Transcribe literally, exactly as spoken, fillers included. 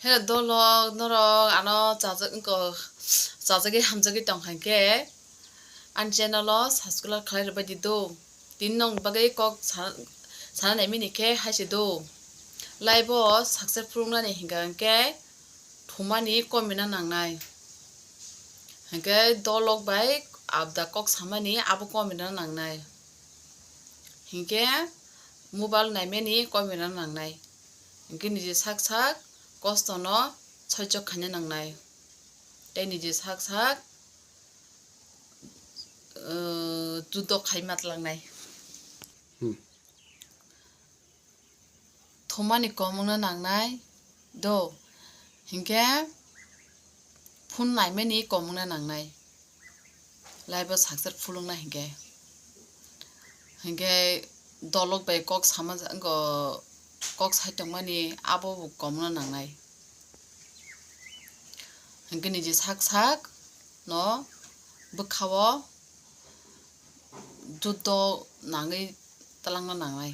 Dolok norok ano chajak wngkha, chajagwi hamjagwi tongkha hinkhe ani channel o subscribe khlai rwbaidi do. Tini nwng bagwi kok sa-, sana naimani khe haise do. Live o success phunuknani hinkha hinkhe thumani komina nangnai. Hinkhe dolok bai abda kok samani abo komina nangnai. Hinkhe mobile naimani komina nangnai. Hinkhe niji sak sak kostono soichok khaina nangnai. Tei niji sak sak, uh, judo khai matlangnai. Hmm. Thumani kom wngna nangnai do, hinkhe phone naimani kom wngna nangnai. Live o success phunukna hinkhe, hinkhe dolok bai kok sama, wngkha kok sai tongmani abo bo kom wngna nangnai. Hinkhe niji sak sak no bwkha o judo nangwi twlangna nangnai.